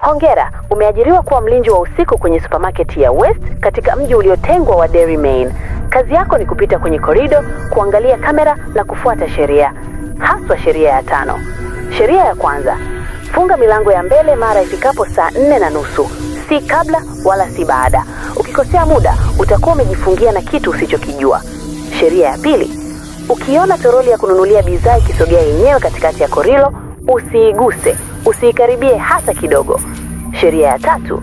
Hongera, umeajiriwa kuwa mlinzi wa usiku kwenye supermarket ya West katika mji uliotengwa wa Derry, Maine. Kazi yako ni kupita kwenye korido, kuangalia kamera na kufuata sheria, haswa sheria ya tano. Sheria ya kwanza: funga milango ya mbele mara ifikapo saa 4:30, si kabla wala si baada. Ukikosea muda, utakuwa umejifungia na kitu usichokijua. Sheria ya pili: ukiona toroli ya kununulia bidhaa ikisogea yenyewe katikati ya korido, usiiguse, usiikaribie hata kidogo. Sheria ya tatu: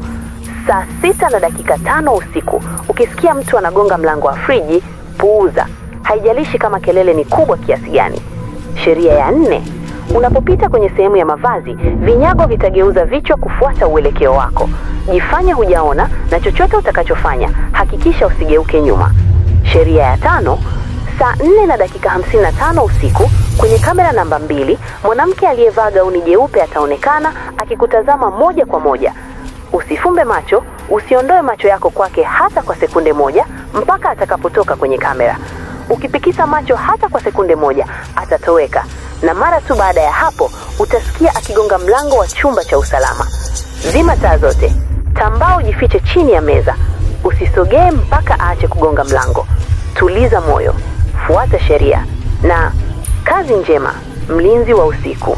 saa 6:05 usiku, ukisikia mtu anagonga mlango wa friji, puuza. Haijalishi kama kelele ni kubwa kiasi gani. Sheria ya nne: unapopita kwenye sehemu ya mavazi, vinyago vitageuza vichwa kufuata uelekeo wako. Jifanye hujaona, na chochote utakachofanya hakikisha usigeuke nyuma. Sheria ya tano: saa 4:55 usiku, kwenye kamera namba 2, mwanamke aliyevaa gauni jeupe ataonekana akikutazama moja kwa moja. Usifumbe macho, usiondoe macho yako kwake hata kwa sekunde moja mpaka atakapotoka kwenye kamera. Ukipikisa macho hata kwa sekunde moja, atatoweka, na mara tu baada ya hapo utasikia akigonga mlango wa chumba cha usalama. Zima taa zote, tambaa ujifiche chini ya meza, usisogee mpaka aache kugonga mlango. Tuliza moyo, fuata sheria na kazi njema, mlinzi wa usiku.